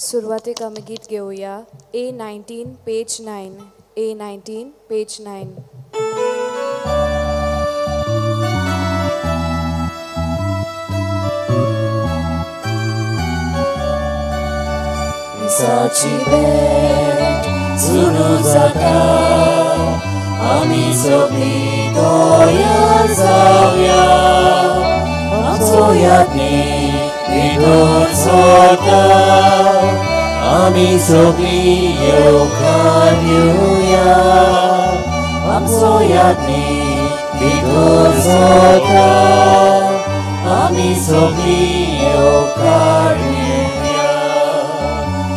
सुरवातेक आमी गीत घेवया A19 page 9, A19 page 9. मिसाची भेट सुरू जाता, आमी सगळीं तयार जावया, आमचो यादनी भितर सरता, आमी सगळीं येवकार दिवया, आमचो यादनी भितर सरता, आमी सगळीं येवकार दिवया.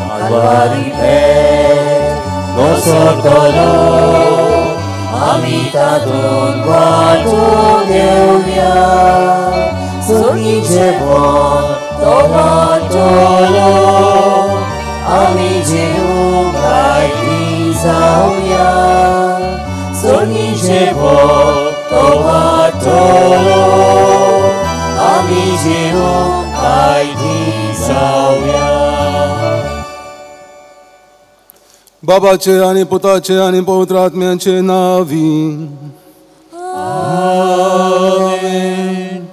कालवारी भेट नोसतलो, आमी तातूंत वांटो घेवया, सगळीं जेवण तो वांटलो, आमी जेवूंक भायली जावया, सगळीं जेवण तो वांटलो, आमी जेवूंक भायली जावया. बाबाचे आनी पुताचे आनी पवित्र आत्म्याचे नावी आमेन.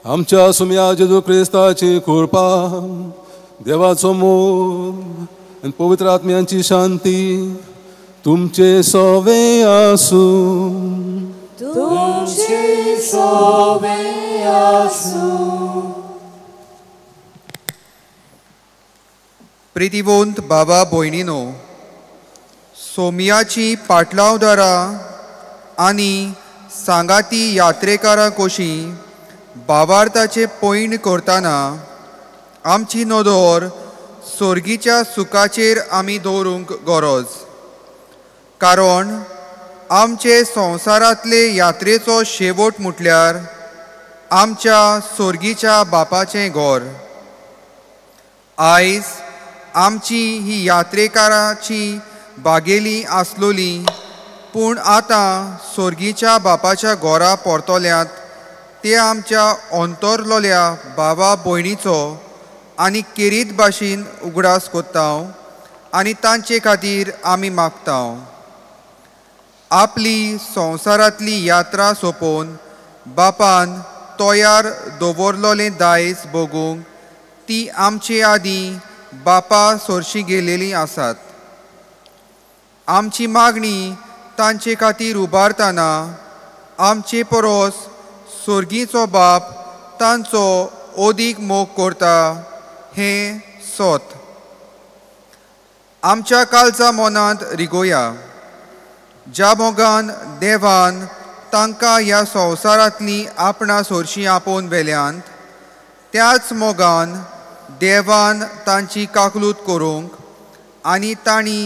आमच्या सुम्या जेजू क्रिस्ताची कृपा, देवाचो मोग आनी पवित्र आत्म्यांची शांती तुमचे सवे आसूं. तुमचे सवे आसूं. प्रितिवंत बाबा भयणीनो, सोमियाची पाटलावदारां आनी सांगाती यात्रेकारां कशी बाबार्थाचें पयण करतना आमची नदर सोर्गीच्या सुखाचेर आमी दवरूंक गरज, कारण आमचे संवसारांतले यात्रेचो शेवट म्हटल्यार आमच्या सोर्गीच्या बापाचें घर. आयज आमची ही यात्रेकाराची बागेली आसलोली, पूण आतां सोर्गीच्या बापाच्या घरा परतल्यात ते आमच्या अंतरलोल्या बाबा भयणीचो आनी केरीत भाशेन उगडास कोत्ता आनी तांचे खातीर आमी मागता. आपली संवसारांतली यात्रा सोंपोवन बापान तयार दवरलोलें दायज भोगूंक ती आमचे आदीं बापा सोरशी गेलेलीं आसात. आमची मागणी तांचे खातीर उबारतना आमचे परस सोर्गीचो बाप तांचो अदीक मोग करता हें सत आमच्या कालचा मनांत रिगोया. ज्या मोगान देवान तांकां ह्या संवसारांतली आपणा सोरशी आपोवन व्हेल्यांत, त्याच मोगान देवान तांची काकलूत करूंक आनी तांणी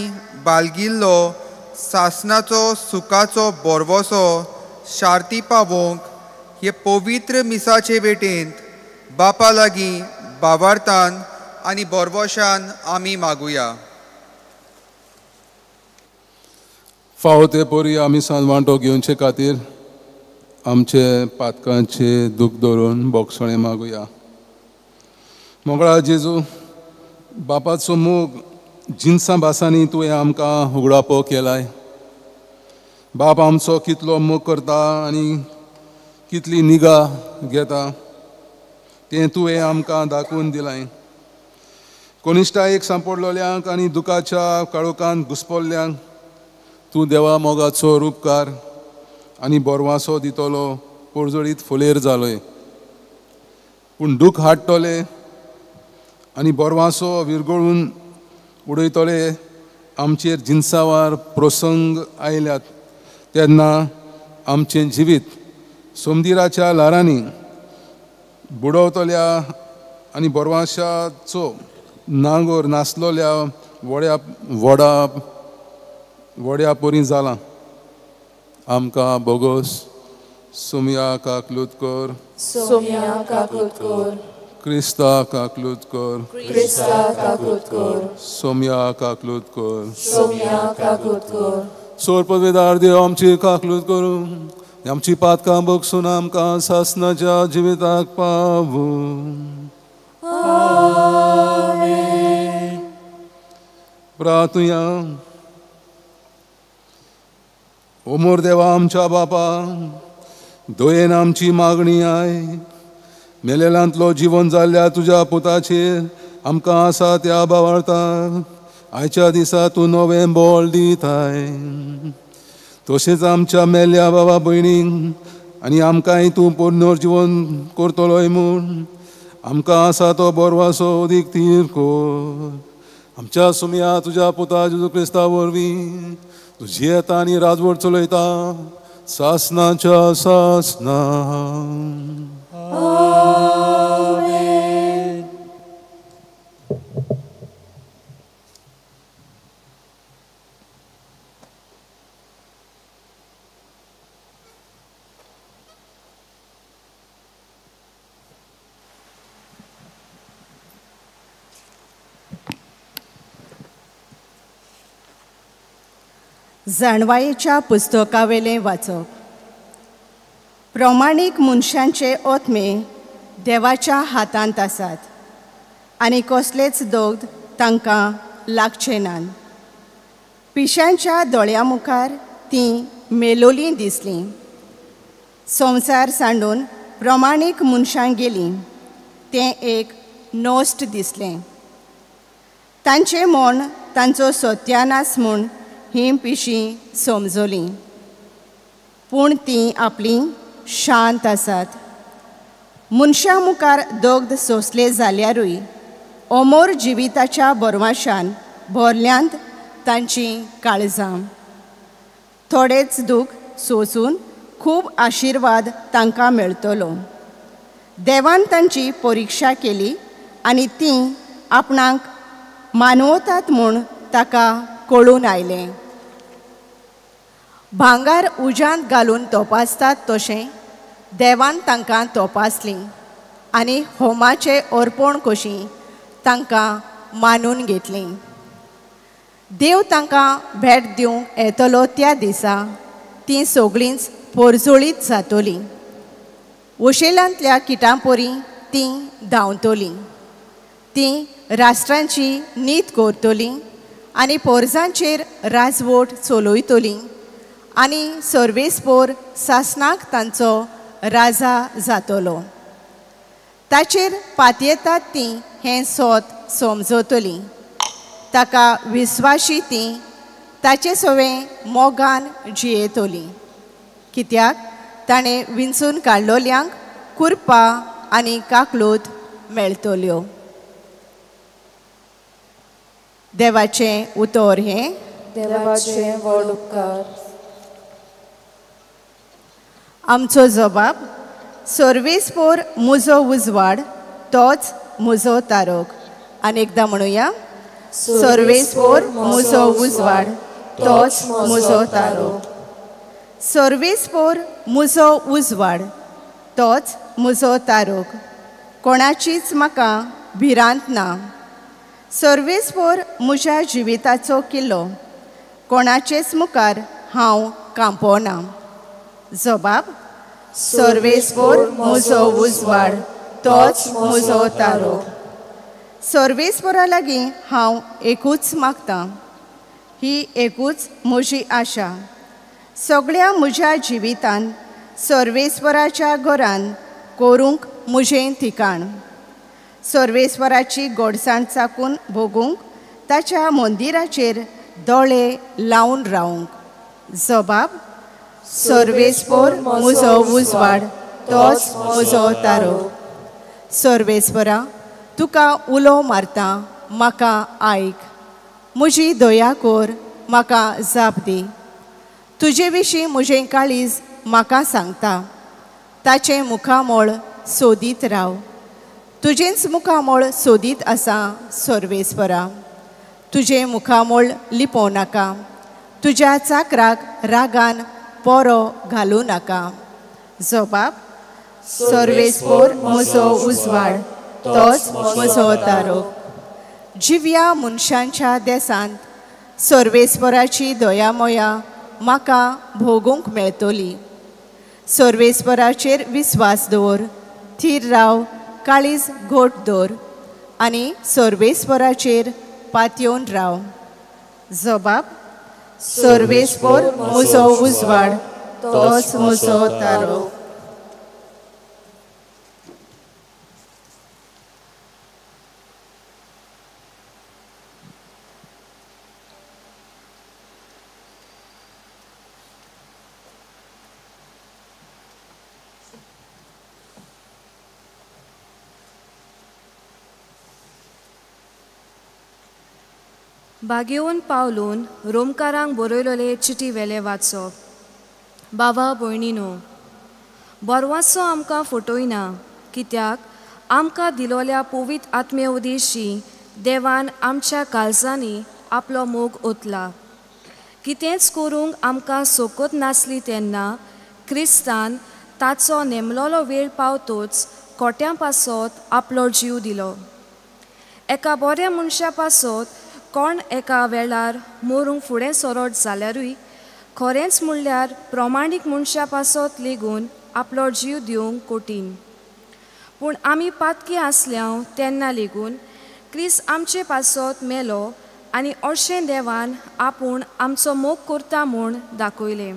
बालगिल्लो सासनाचो सुखाचो बोरवसो शार्ती पावोवंक हे पवित्र मिसाचे भेटेंत बापा लागीं बावार्थान आनी बोरवशान आमी मागुया. फावो ते परी आमी सान वांटो घेवचे खातीर आमचे पातकांचे दूख धरून बोगसणे मागुया. मोगळा जेजू, बापाचो मोग जिनसां भासांनी तुवें आमकां उगडापो केलाय. बाप आमचो कितलो मोग करता आनी कितली निगा घेता तें तुवें आमकां दाखोवन दिलाय. कोनिश्टायेक सांपडलोल्यांक आनी दुखाच्या काळोखांत घुसपल्ल्यांक तूं देवा मोगाचो रुपकार आनी बोरवासो दितलो पोरजोळीत फुलेर जालोय. पूण दूख हाडटले आनी बोरवासो विरगळून उडयतले आमचेर जिनसावार प्रसंग आयल्यात तेन्ना आमचें जिवीत सोमदिराच्या ल्हारांनी बुडवतल्या आनी बोरवाशाचो नांगोर नासलोल्या व्हड्या व्हडा व्हड्या परी जालां. आमकां बोगोस सोमया काकलूत कर, सोमया काकलूत कर, क्रिस्ता काकलूत कर, क्रिस्ता काकलूत कर, सोमया काकलूत कर, सोमया काकलूत कर. सोरपदवेदार देव आमची काकलूत करूं, आमची पातकां बगसून आमकां सासनाच्या जिविताक पावूं. आमेन. प्रार्थुया. ओमोर देवा आमच्या बापा, दयेन आमची मागणी I मेलेलांतलो जिवन जाल्ल्या तुज्या पुताचेर आमकां आसा त्या बावार्ताक आयच्या दिसा तूं नवें बळ दिताय. तशेंच आमच्या मेल्ल्या बाबा भयणींक आनी आमकांय तूं पुनर्जिवन करतलोय म्हूण आमकां आसा तो बरवासो अदीक थीर कर. आमच्या सुमया तुज्या पुता जेजू क्रिस्ता वरवीं तूं जियेता आनी राजवट चलयता सासनाच्या सासना. आमेन. जाणवायेच्या पुस्तकावेलें वाचप. प्रमाणीक मनशांचे आत्मे देवाच्या हातांत आसात आनी कसलेच दोग तांकां लागचे नात. पिशांच्या दोळ्यां मुखार तीं मेलोलीं दिसलीं. संवसार सांडून प्रमाणीक मनशां गेलीं तें एक नश्ट दिसलें. तांचें मन तांचो सत्यानाश म्हूण हीं पिशीं समजलीं, पूण तीं आपलीं शांत आसात. मनशां मुखार दग्ध सोंसले जाल्यारूय अमोर जिविताच्या बरवाशान भरल्यांत तांचीं काळजां. थोडेच दूख सोंसून खूब आशिर्वाद तांकां मेळटलो. देवान तांची परिक्षा केली आनी तीं आपणाक मानवतात म्हूण ताका कळून आयलें. भांगर उज्यांत घालून तपासतात तशें देवान तांकां तपासलीं आनी होमाचें अर्पण कशीं तांकां मानून घेतलीं. देव तांकां भेट दिवंक येतलो त्या दिसा तीं सगळींच पोरजोळीत जातलीं. वशेलांतल्या किटांपोरी तीं धांवतलीं. तीं राष्ट्रांची नीत करतलीं आनी पोरजांचेर राजवट चलयतलीं आनी सर्वेस्पोर सासणाक तांचो राजा जातलो. ताचेर पातयेतात तीं हें सोत समजतलीं. ताका विस्वाशी तीं ताचे सवें मोगान जियेतलीं. कित्याक ताणें विंचून काडलोल्यांक कुरपा आनी काकलूत मेळटल्यो. देवाचें उतर हें. देवाचें व्हड उपकार. आमचो जबाब सर्वेस्पोर मुजो उजवाड तोच मुजो तारोक. आनी एकदां म्हणुया, सर्वेस्पोर मुजो उजवाड तोच मुजो तारोक. सर्वेस्पोर मुजो उजवाड तोच मुजो तारोक. कोणाचीच म्हाका भिरांत ना. सर्वेस्पोर म्हज्या जिविताचो किल्लो, कोणाचेच मुखार हांव कांपोना. जबाब सर्वेस्पोर म्हजो उजवाड तोच म्हजो तारो. सर्वेस्पोरा लागीं हांव एकूच मागतां, ही एकूच म्हजी आशा. सगळ्या म्हज्या जिवितान सर्वेस्वराच्या घरान करूंक म्हजें ठिकाण. सर्वेस्वराची गोडसाण चाकून भोगूंक ताच्या मंदिराचेर दोळे लावन रावंक. जबाब सर्वेस्पोर म्हजो उजवाड तोच म्हजो तारो. सर्वेस्वरा तुका उलो मारता, म्हाका आयक. म्हजी दया कर, म्हाका जाप दी. तुजे विशीं म्हजें काळीज म्हाका सांगता, ताचें मुखामळ सोदीत राव. तुजेंच मुखामळ सोदीत आसा सर्वेस्वरा. तुजें मुखामळ लिपोवं नाका. तुज्या चाकराक रागान पोरो घालूं नाका. जबाब सर्वेस्पोर म्हजो उजवाड तोच म्हजो तारो. जिव्या मनशांच्या देसांत सर्वेस्वराची दयामया म्हाका भोगूंक मेळटली. सर्वेस्वराचेर विस्वास दवर, थीर राव, काळीज घोट दवर आनी सर्वेस्वराचेर पातयेवन राव. जबाब सर्वेस्पोर म्हजो उजवाड तोच म्हजो तारो. बागेवन पावलून रोमकारांक बरयलोले चिटी वेले वाचप. बाबा भयणीनो, बरवाचो आमकां फटयना, कित्याक आमकां दिलोल्या पवित्र आत्मे उदेशी देवान आमच्या काळजांनी आपलो मोग ओतला. कितेंच करूंक आमकां सोकत नासली तेन्ना क्रिस्तान ताचो नेमलोलो वेळ पावतोच कोट्यां पासत आपलो जीव दिलो. एका बऱ्या मनशा पासत कोण एका वेळार मरूंक फुडें सरत जाल्यारूय खरेंच म्हणल्यार प्रमाणीक मनशा पासत लेगून आपलो जीव दिवंक कठीण. पूण आमी पातकी आसल्याव तेन्ना लेगून क्रिस्त आमचे पासत मेलो आनी अशें देवान आपूण आमचो मोग करता म्हूण दाखयलें.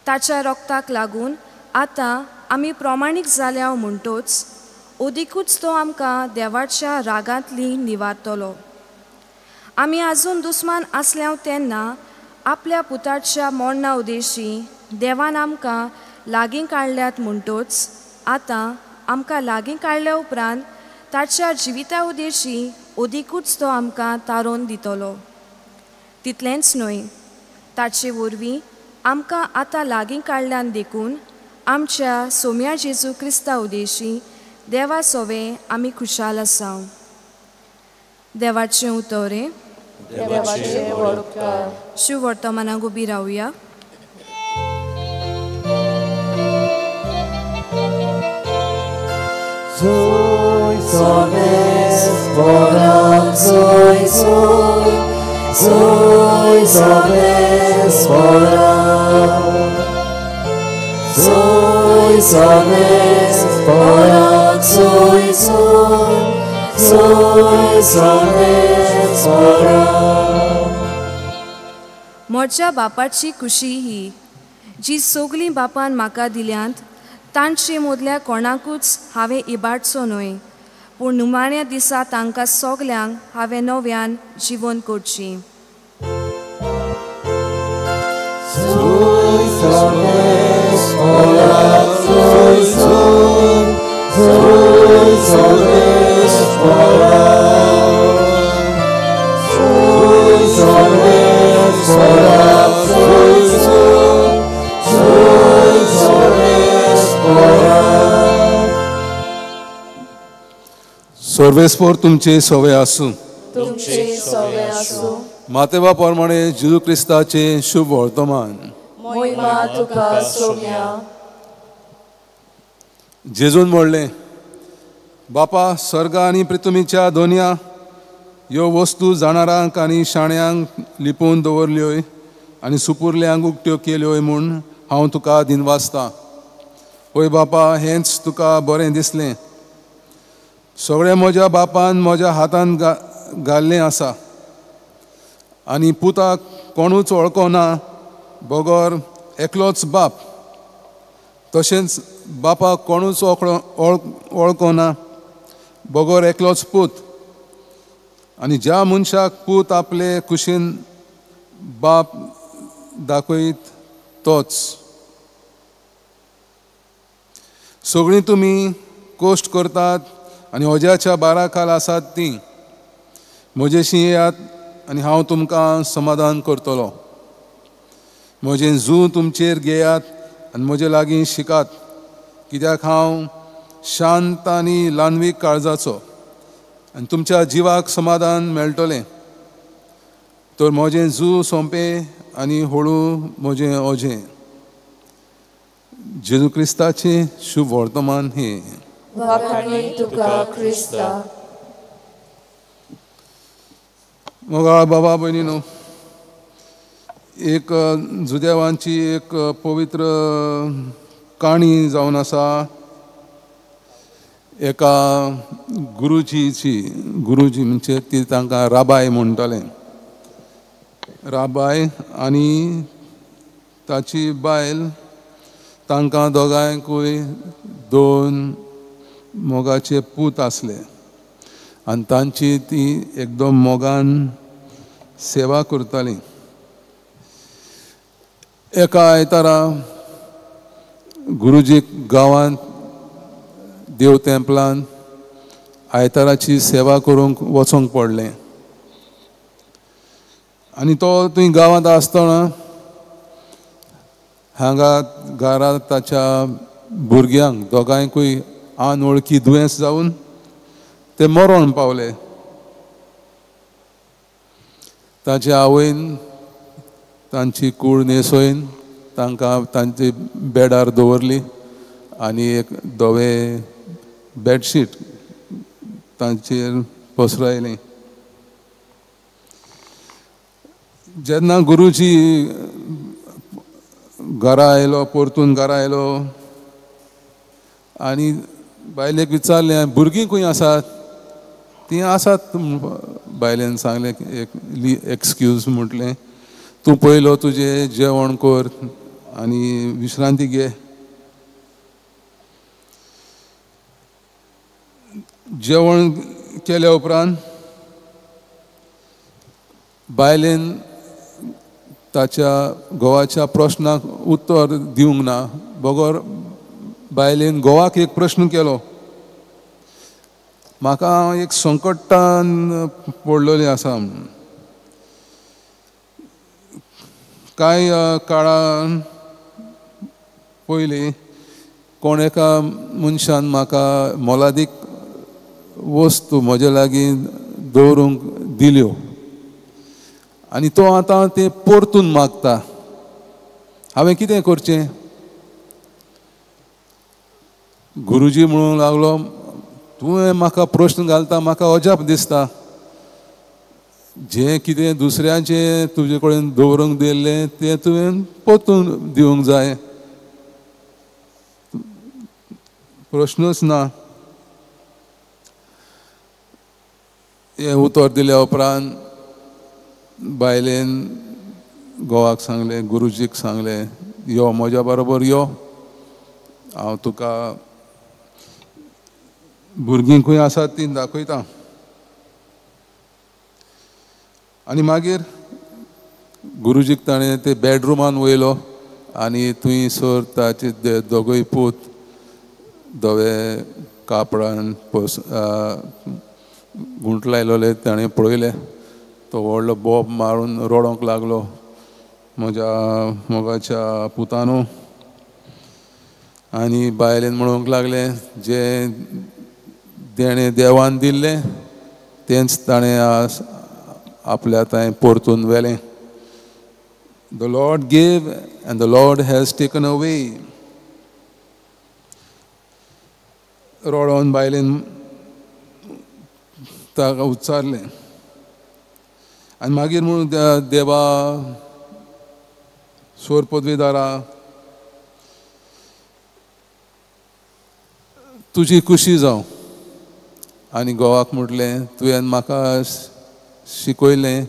ताच्या रोगताक लागून आतां आमी प्रमाणीक जाल्याव म्हणटोच अदिकूच तो आमकां देवाच्या रागांतली निवारतलो. आमी आजून दुस्मान आसल्याव तेन्ना आपल्या पुताच्या मरणा उदेशी देवान आमकां लागीं काडल्यात म्हणटोच आतां आमकां लागीं काडल्या उपरांत ताच्या जिविता उदेशी अदिकूच तो आमकां तारोवन दितलो. तितलेंच न्हय, ताचे वरवीं आमकां आतां लागीं काडल्यान देखून आमच्या सोम्या जेजू क्रिस्ता उदेशी देवा सोवे आमी खुशाल आसाव. देवाचें उतरें. शिव वर्तमानाक उबी रावया. म्हज्या बापाची खुशी ही जी सगळीं बापान म्हाका दिल्यांत तांचे मदल्या कोणाकूच हांवें इबाडचो न्हय, पूण निमाण्या दिसा तांकां सगल्यांक हांवें नव्यान जिवन करची. सर्वेस्पोर तुमचे सवे आसूं. मातेवा प्रमाणे जेजू क्रिस्ताचे शुभ वर्तमान. जेजून म्हणलें, बापा, सर्ग आनी पृथ्वीच्या दोनया ह्यो वस्तू जाणारांक आनी शाण्यांक लिपोवन दवरल्योय आनी सुपुरल्यांक उक्त्यो केल्योय म्हूण हांव तुका दिनवासता. होय बापा, हेंच तुका बरें दिसलें. सगळें म्हज्या बापान म्हज्या हातान घाल्लें आसा आनी पुताक कोणूच वळखना बगर एकलोच बाप, तशेंच बापाक कोणूच वळखना बगर एकलोच पूत, आनी ज्या मनशाक पूत आपले कुशीन बाप दाखयत तोच. सगळीं तुमी कश्ट करतात आनी ओज्याच्या बारा खाल आसात तीं म्हजेशी येयात आनी हांव तुमकां समाधान करतलो. म्हजें जू तुमचेर घेयात आनी म्हजे लागीं शिकात, कित्याक हांव शांत आनी ल्हानवीक काळजाचो आनी तुमच्या जिवाक समाधान मेळटलें. तर म्हजें जू सोंपें आनी हळू म्हजें ओजें. जेजू क्रिस्ताचें शुभ वर्तमान हें. मोगाळ बाबा भयणी न्हू, एक जुदेवांची एक पवित्र काणी जावन आसा एका गुरुजीची. गुरुजी म्हणजे ती तांकां राबाय म्हणटाले. राबाय आनी ताची बायल तांकां दोगांयकूय 2 मोगाचे पूत आसले आनी तांची ती एकदम मोगान सेवा करताली. एका आयतारा गुरुजीक गांवांत देव तेंपलान आयताराची सेवा करूंक वचोंक पडलें आनी तो थंय गांवांत आसतना हांगा घरा ताच्या भुरग्यांक दोगांयकूय अनवळखी दुयेंस जावन ते मरण पावले. ताचे आवयन तांची कूड न्हेसोवन तांकां तांचे बेडार दवरली आनी एक धवे बेडशीट तांचेर पसरायलें. जेन्ना गुरुजी घरा आयलो, परतून घरा आयलो आनी बायलेक विचारलें, भुरगीं खंय आसात? तीं आसात बायलेन सांगलें, एक एक्सक्यूज म्हटलें, तूं पयलो तुजें जेवण कर आनी विश्रांती घे. जेवण केल्या उपरांत बायलेन ताच्या घोवाच्या प्रश्नाक उत्तर दिवंक ना, बगर बायलेन घोवाक एक प्रश्न केलो, म्हाका हांव एक संकटान पडलेलें आसा. कांय काळान पयलीं कोण एका मनशान म्हाका मोलादीक वस्तू म्हजे लागीं दवरूंक दिल्यो आनी तो आतां तें परतून मागता, हांवें कितें करचें? गुरुजी म्हणूंक लागलो, तुवें म्हाका प्रश्न घालता, म्हाका अजाप दिसता. जें कितें दुसऱ्यांचें तुजे कडेन दवरूंक दिल्लें तें तुवें परतून दिवंक जाय, प्रश्नूच ना. हें उतर दिल्या उपरांत बायलेन घोवाक सांगलें, गुरुजीक सांगलें, यो म्हज्या बरोबर यो, हांव तुका भुरगीं खंय आसात तीं दाखयता. आनी मागीर गुरुजीक ताणें ते बेडरुमान वयलो आनी थंयसर ताचे दोगूय पूत धवे कापडान गुंठलायलोले ताणें पळयले. तो व्हडलो बोब मारून रडोंक लागलो, म्हज्या मोगाच्या पुतानू. आनी बायलेन म्हणूंक लागलें, जें देणें देवान दिल्लें तेंच ताणें आज आपल्या थंय परतून व्हेलें. The Lord gave and the Lord has taken away. रडोन बायलेन ताका उच्चारलें आनी मागीर म्हणून देवा सोर पदवीदारा, तुजी खुशी जावं. आनी घोवाक म्हटलें, तुवें म्हाका शिकयलें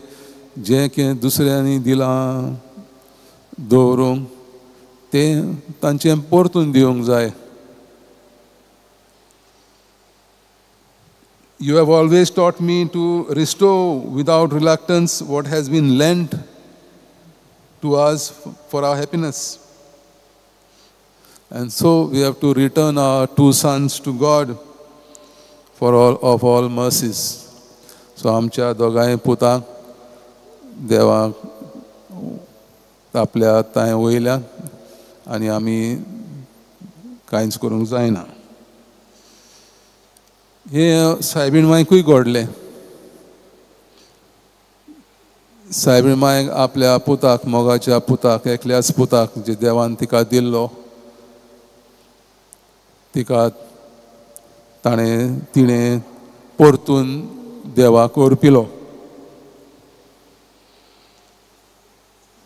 जें कितें दुसऱ्यांनी दिलां दवरूंक तें तांचें परतून दिवंक जाय. You have always taught me to restore without reluctance what has been lent to us for our happiness. And so we have to return our 2 sons to God for all of all mercies. So आमच्या दोगांय पुतांक देवाक आपल्या तांय वयल्या आनी आमी कांयच करूंक जायना. हें सायबीण मांयकूय घडलें. सायबीण मांयक आपल्या पुताक, मोगाच्या पुताक, एकल्याच पुताक जे देवान तिका दिल्लो, तिका ताणें तिणें परतून देवाक अर्पिलो.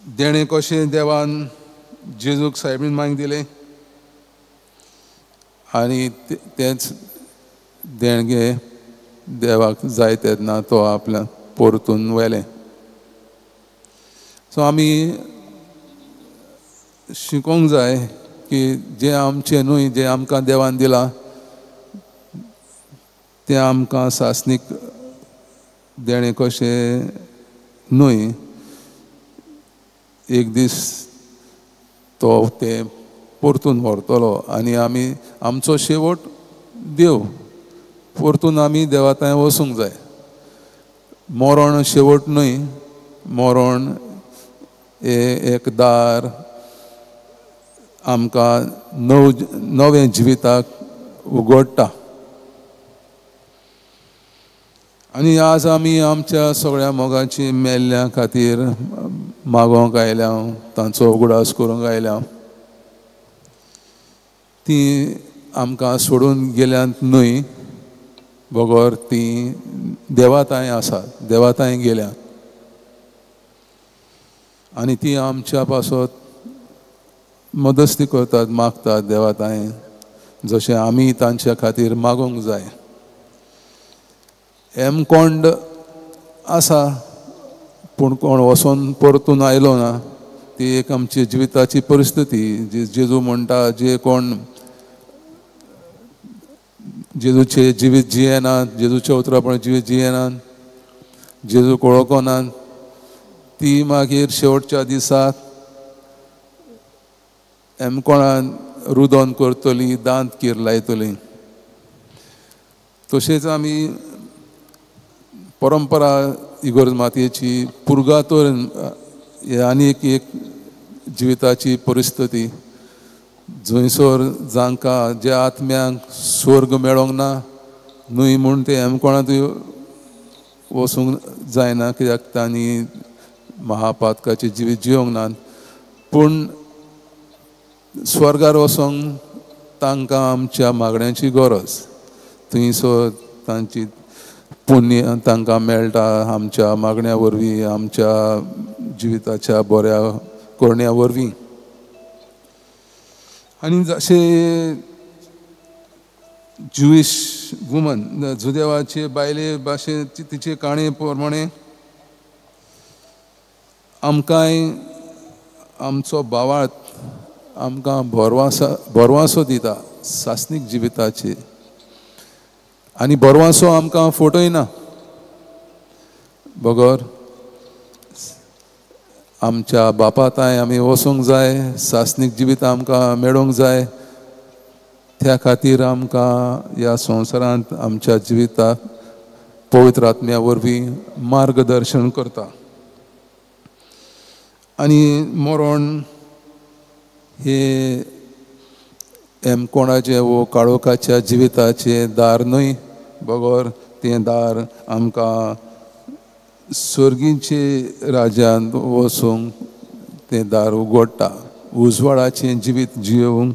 देणें कशें देवान जेजूक सायबीण मांयक दिलें आनी तेंच देणगे देवाक जाय तेन्ना तो आपल्या परतून व्हेलें. सो आमी शिकोंक जाय की जें आमचें न्हय, जें आमकां देवान दिलां तें आमकां सासणीक देणें कशें न्हय. एक दीस तो तें परतून व्हरतलो आनी आमी आमचो शेवट देव, परतून आमी देवा थंय वचूंक जाय. मरण शेवट न्हय, मरण हें एक दार आमकां नवें जिविताक उगडटा. आनी आज आमी आमच्या सगळ्या मोगाची मेल्ल्या खातीर मागोंक आयल्या, तांचो उगडास करूंक आयल्या. ती आमकां सोडून गेल्यांत न्हय, बगर ती देवा थंय आसात, देवा थंय गेल्या आनी ती आमच्या पासत मदस्ती करतात, मागतात देवा थंय, जशें आमी तांच्या खातीर मागूंक जाय. हेमकोंड आसा पूण कोण वचोन परतून आयलो ना, ती एक आमची जिविताची परिस्थिती. जेजू म्हणटा जे कोण जेजूचे जिवीत जियेनात, जेजूच्या उतरापण जिवीत जियेनात, जेजू वळखनात, ती मागीर शेवटच्या दिसाक हेमकोणान रुदन करतली, दांत कीर लायतली. तशेंच आमी परंपरा इगर्ज मातयेची पुर्गातोर हे आनी एक जिविताची परिस्थिती जंयसर जांकां ज्या आत्म्यांक स्वर्ग मेळोंक ना न्हय म्हूण ते हेमकोणांतूय वचूंक जायना, कित्याक तांणी महापातकाचें जिवीत जिवंक नात. पूण स्वर्गार वचोंक तांकां आमच्या मागण्यांची गरज, थंयसर तांची पुण्य तांकां मेळटा आमच्या मागण्या वरवीं, आमच्या जिविताच्या बऱ्या करण्या वरवीं. आनी जशें ज्युईश वुमन, जुदेवाचे बायले भाशेन तिचे काणी प्रमाणे आमकांय आमचो भावार्थ आमकां भरवासो दिता सासणीक जिविताचे, आनी भरवासो आमकां फटयना, बगर आमच्या बापा थंय आमी वचूंक जाय, सासणीक जिवीत आमकां मेळोंक जाय. त्या खातीर आमकां ह्या संवसारांत आमच्या जिविताक पवित्र आत्म्या वरवीं मार्गदर्शन करता. आनी मरण हे हेमकोणाचें वो काळोखाच्या जिविताचें दार न्हय, बगर तें दार आमकां स्वर्गीचे राज्यांत वचूंक तें दार उगडटा. उजवाडाचें जिवीत जियोवंक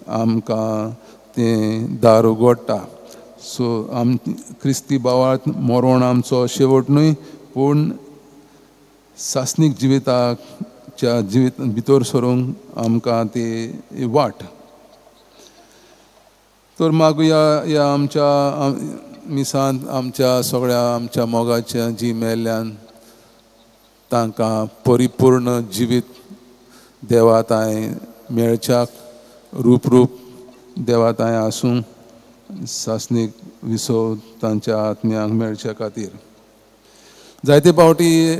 आमकां तें दार उगडटा. सो आम क्रिस्ती भावार्थ मरण आमचो शेवट न्हय, पूण सासणीक जिविताच्या जिवीत भितर सरूंक आमकां ती वाट. तर मागुया ह्या आमच्या मिसांत आमच्या सगळ्या आमच्या मोगाच्या जी मेल्ल्यान तांकां परिपूर्ण जिवीत देवा थंय मेळच्याक, रूप रूप देवा थंय आसूं, सासणीक विसव तांच्या आत्म्यांक मेळच्या खातीर. जायते फावटी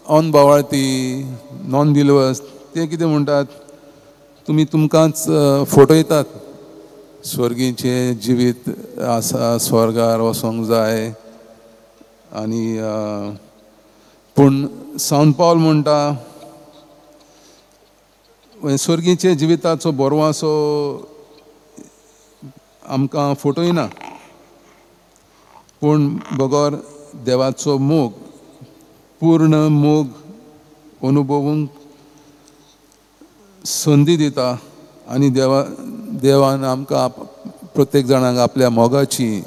अनभावार्थी, नॉन बिलिवर्स ते कितें म्हणटात, तुमी तुमकांच फटयतात, स्वर्गीचें जिवीत आसा, स्वर्गार वचोंक जाय. आनी पूण सांत पावल म्हणटा स्वर्गीचे जिविताचो भरवासो आमकां फटयना, पूण बगर देवाचो मोग, पूर्ण मोग अनुभवूंक संदी दिता. आनी देवान आमकां प्रत्येक जाणांक आपल्या मोगाची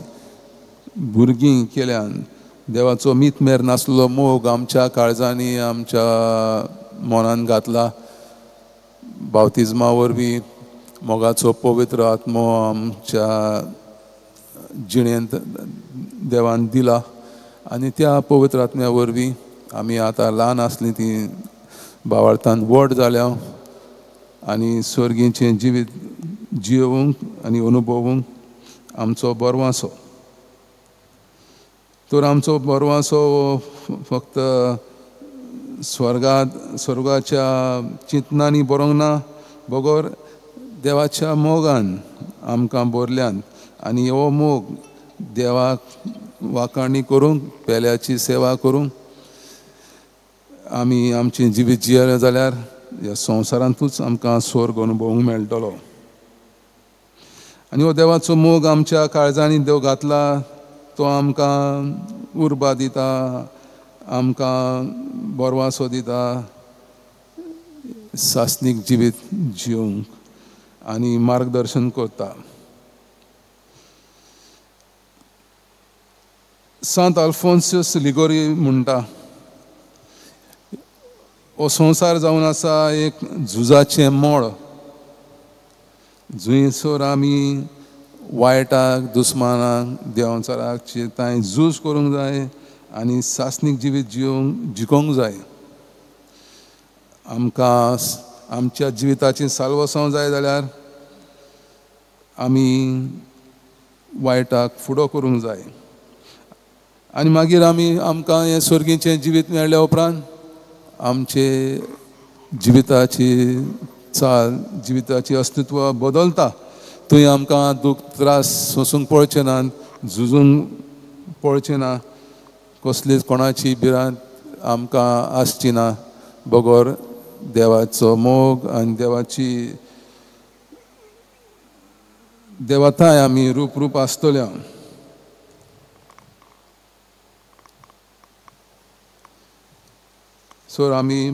भुरगीं केल्यान देवाचो मीत मेर नासलो मोग आमच्या काळजांनी, आमच्या मनान घातला. बावतिज्मा वरवीं मोगाचो पवित्र आत्मो आमच्या जिणेंत देवान दिला आनी त्या पवित्र आत्म्या वरवीं आमी आतां ल्हान आसलीं ती भावार्थान व्हड जाल्या आनी स्वर्गीचें जिवीत जियोवंक आनी अनुभवूंक आमचो बरवासो. तर आमचो बरवासो फक्त स्वर्गाच्या चिंतनांनी बरोवंक ना, बगर देवाच्या मोगान आमकां भरल्यान आनी हो मोग देवाक वाखाणी करूंक, पेल्याची सेवा करूंक आमी आमचें जिवीत जियेले जाल्यार ह्या संवसारांतूच आमकां स्वर्ग अनुभवूंक मेळटलो. आनी हो देवाचो मोग आमच्या काळजांनी देव घातला तो आमकां उर्बा दिता, आमकां बरवासो दिता सासणीक जिवीत जिवंक आनी मार्गदर्शन करता. सांत अल्फोन्सियस लिगोरी म्हणटा, हो संवसार जावन आसा एक झुजाचें मळ, जंयसर आमी वायटाक, दुस्मानाक, देवचाराक तांय झूज करूंक जाय आनी सासणीक जिवीत जिवंक जिकोंक जाय. आमकां आमच्या जिविताची साल्वसांव जाय जाल्यार आमी वायटाक फुडो करूंक जाय आनी मागीर आमी आमकां हें स्वर्गीचें जिवीत मेळ्ळ्या उपरांत आमचे जिविताची चाल, जिविताची अस्तित्व बदलता. थंय आमकां दूख त्रास सोंसूंक पडचे ना, झुजूंक पडचें ना, कसलीच कोणाची भिरांत आमकां आसची ना, बगर देवाचो मोग आनी देवाची देवताय आमी रूप रूप आसतले. सो आमी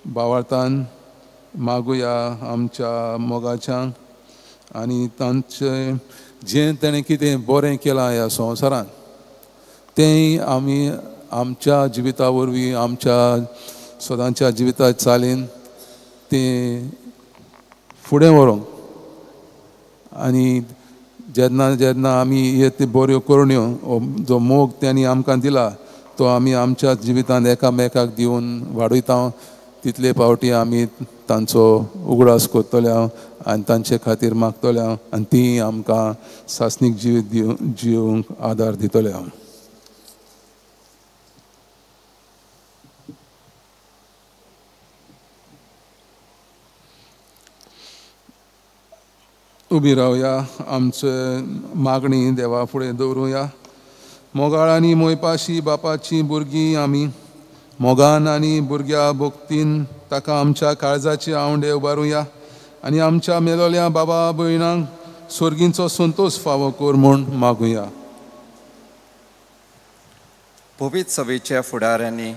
भावार्थान मागुया आमच्या मोगाच्यांक आनी तांचें जें ताणें कितें बरें केलां ह्या संवसारांत तेंय आमी आमच्या जिविता वरवीं, आमच्या सदांच्या जिविता चालीन तें फुडें व्हरूंक आनी जेन्ना जेन्ना आमी हे त्यो बऱ्यो करण्यो, जो मोग तांणी आमकां दिला तो आमी आमच्या जिवितांत एकामेकाक दिवन वाडयता, तितले पावटी आमी तांचो उगडास करतले आनी तांचे खातीर मागतले आनी ती आमकां सासणीक जिवीत जिवंक आदार दितले. उबी रावया, आमचे मागणी देवा फुडें दवरुया. मोगाळ आनी मोयपाशी बापाची भुरगीं आमी मोगान आनी भुरग्या भक्तीन ताका आमच्या काळजाचे आंवडे उबारुया आनी आमच्या मेलोल्या बाबा भयणांक स्वर्गींचो संतोश फावो कर म्हूण मागुया. पवित्र सभेच्या फुडाऱ्यांनी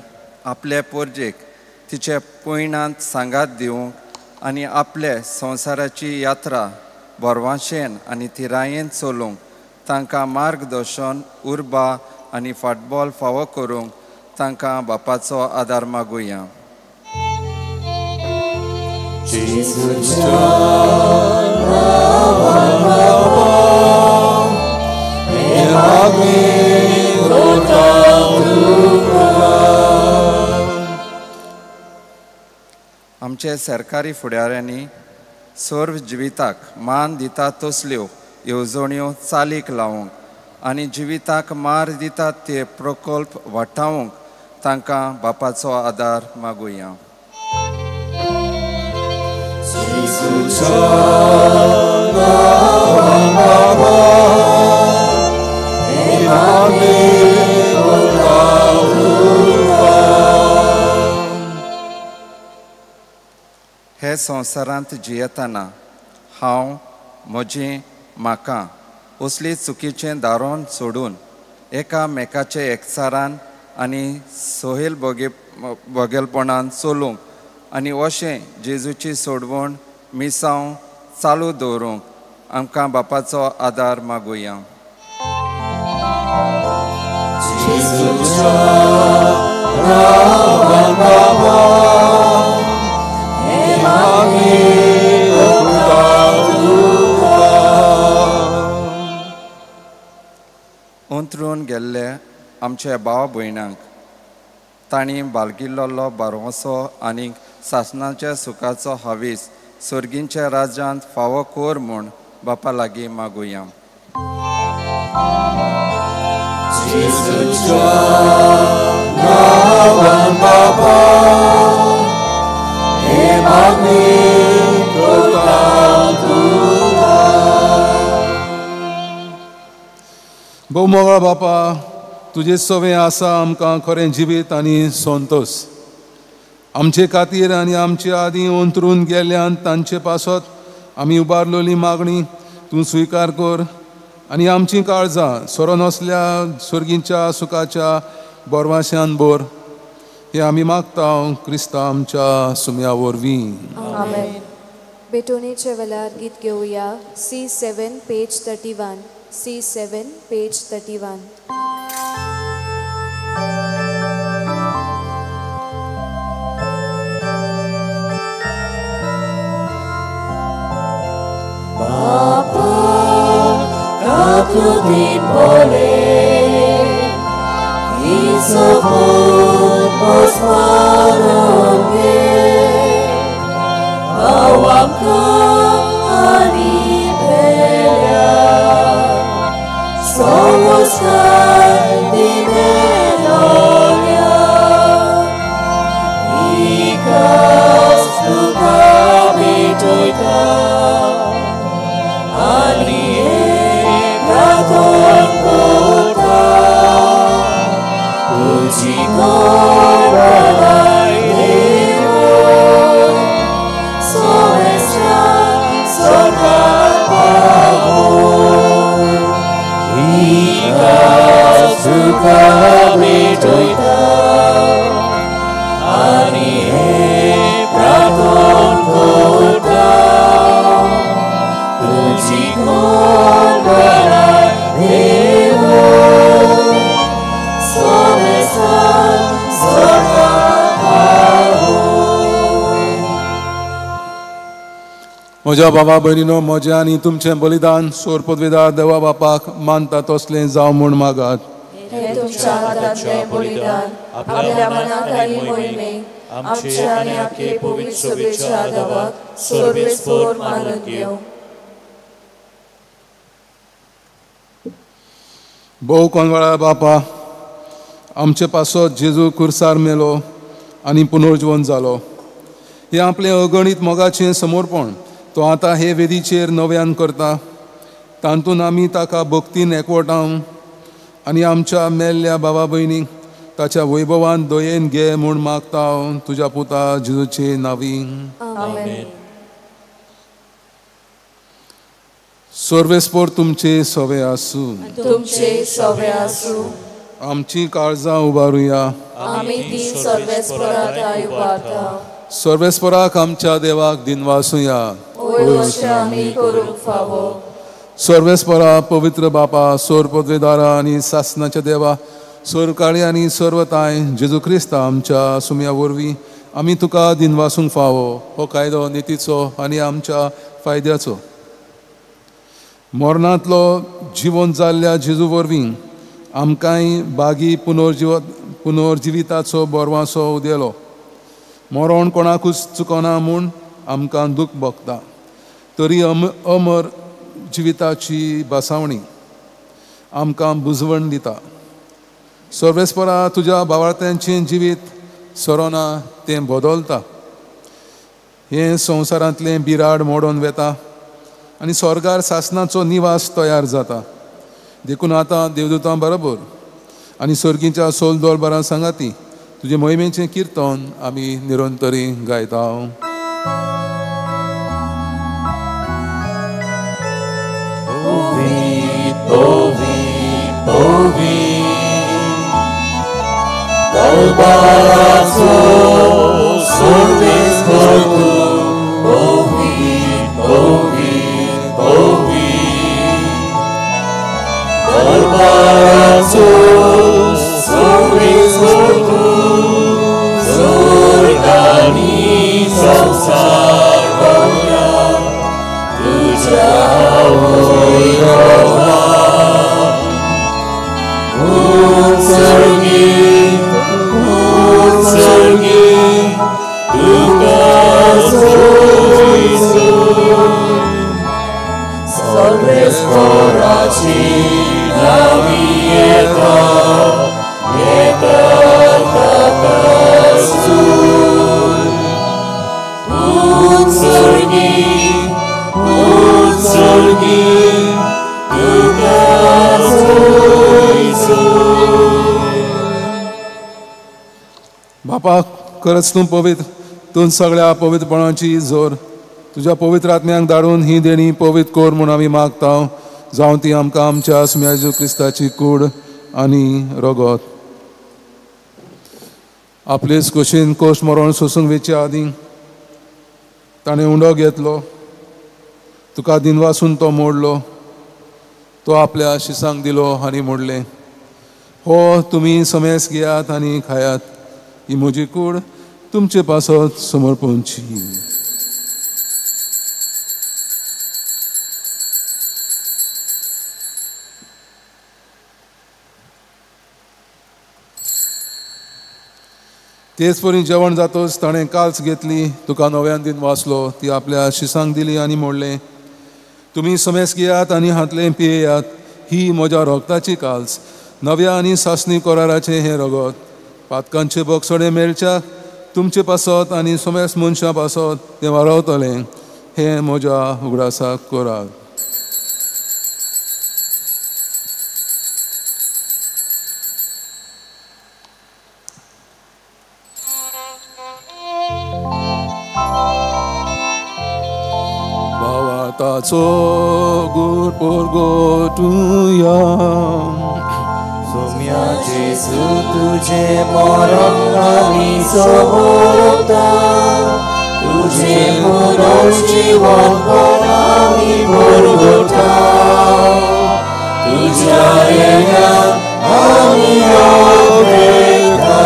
आपले पोरजेक तिचे पयणांत सांगात दिवंक आनी आपले संवसाराची यात्रा बरवाशेन आनी थिरायेन चलोवंक तांकां मार्गदर्शन, उर्बा आनी फाटबॉल फावो करूंक तांकां बापाचो आदार मागुया. आमचे सरकारी फुडाऱ्यांनी सर्व जिविताक मान दिता तसल्यो येवजण्यो चालीक लावंक आनी जिविताक मार दितात ते प्रकल्प वाटावंक तांकां बापाचो आदार मागुया. हे संवसारांत जियेतना हांव, म्हजें, म्हाका असली चुकीचें दारोन सोडून एकामेकाचे एकचारान आनी सोहेल बगेलपणान चलूंक आनी अशें जेजूची सोडवण मिसांव चालू दवरूंक आमकां बापाचो आदार मागुया. अंतरून गेल्ले आमच्या भाव भयणांक तांणी बाळगिल्लो भरवंसो आनी सासणाच्या सुखाचो हावेस सर्गींच्या राज्यांत फावो कर म्हूण बापा लागीं मागुया. जेजूच्या नांवान बापा हे मागणी करता तुका. भोव मोगाळ बापा, तुजे सवें आसा आमकां खरें जिवीत आनी संतोश. आमचे खातीर आनी आमचे आदीं अंतरून गेल्ल्यान तांचे पासत आमी उबारलेली मागणी तूं स्विकार कर आनी आमचीं काळजां सोरो नसल्या सर्गीच्या सुखाच्या बोरवाश्यान बोर. हें आमी मागता क्रिस्ता आमच्या सुम्या वरवीं. आमेन. बेटोनेच्या वेळार गीत घेवया. C7 page 31. C7 page 31. Bapa katutin boleh isopun posmanongge awam ka ani pelia somos di melonia ikas tuka bitoika म्हज्या बाबा भयणीनो, म्हजें आनी तुमचें बलिदान सोर पदवेदार देवा बापाक मानता तसलें जावं म्हूण मागात. हे तुमच्या हातांतलें बलिदान आपल्या मनाक आनी मोहिमेक आमच्या आनी आपले पवित्र सभेच्या आदावाक सर्वेस्पोर मानून घेवं. भोव कोनवाळा बापा, आमचे पासत जेजू कुर्सार मेलो आनी पुनर्जीवन जालो. हें आपलें अगणीत मोगाचें समर्पण तो आतां हे वेदीचेर नव्यान करता. तातूंत आमी ताका भक्तीन एकवटावन आनी आमच्या मेल्ल्या बाबा भयणीक ताच्या वैभवान दयेन घे म्हूण मागता तुज्या पुता जेजूचे नांवी. आमेन. सर्वेस्पोर तुमचे सवे आसूं. तुमचे सवे आसूं. आमची काळजां उबारुया. आमी ती सर्वेस्पोराक उबारता. सर्वेस्पोराक आमच्या देवाक दिनवासुया. आमी करूंक फावो. सर्वेस्परा पवित्र बापा, सोर पदवेदारा आनी सासनाच्या देवा, सोरकाळी आनी सर्वताय जेजू क्रिस्ता आमच्या सुम्या वरवीं आमी तुका दिनवासूंक फावो. हो कायदो नितीचो आनी आमच्या फायद्याचो. मरणांतलो जिवन जाल्ल्या जेजू वरवीं आमकांय बागी पुनर्जिविताचो बोरवासो उदेलो. मरण कोणाकूच चुकना म्हूण आमकां दूख भोगता, तरी अमर जिविताची बसावणी आमकां बुजवण दिता. सर्वेस्परा तुज्या भावार्थ्यांचें जिवीत सरोना तें बदलता. हें संवसारांतलें बिराड मोडून वेता आनी स्वर्गार सासनाचो निवास तयार जाता. देखून आतां देवदूतां बरोबर आनी सर्गीच्या सोलदोल बरां सांगाती तुजे मोहिमेचें किर्तन आमी निरंतरी गायता. दरबाराचो सर्वेस्पर तूं पवित्र पवित्र पवित्र. दरबाराचो सर्वेस्पर तूं स्वर्ग आनी संवसार भरला तुज्या वैभवान. उत्सर्गीत बापा खरंच तूं पवित्र, तूं सगळ्या पवित्रपणाची जोर तुज्या पवित्र आत्म्यांक धाडून ही देणी पवित्र कर म्हूण आमी मागता, जावं ती आमकां आमच्या सुम्या जेजू क्रिस्ताची कूड आनी रगत. आपलेच कुशीन कोश मरण सोसूंक वेचे आदीं ताणें उंडो घेतलो, तुका दिनवासून तो मोडलो, तो आपल्या शिसांक दिलो आनी मोडलें, हो तुमी समेस घेयात आनी खायात, ही म्हजी कूड तुमचे पासत समर्पणची. तेच परी जेवण जातोच ताणें काल्स घेतली, तुका नव्यान दिन वाचलो, ती आपल्या शिसांक दिली आनी मोडलें, तुमी समेस घेयात आनी हातलें पियेयात, ही म्हज्या रोगताची काल्स, नव्या आनी सासणी कराराचें हें रगत, पातकांचे बोगसोडे मेळच्या तुमचे पासत आनी समेस मनशां पासत तें वारवतलें, हें म्हज्या उगडासाक करात. भावार्थाचो गुर परगटुया. सोम्या जेजू तुझे मरण आमी समोरता, तुझे पुनर्जीवन आमी परगटा, तुझ्या येण्याक आमी अपेक्षा.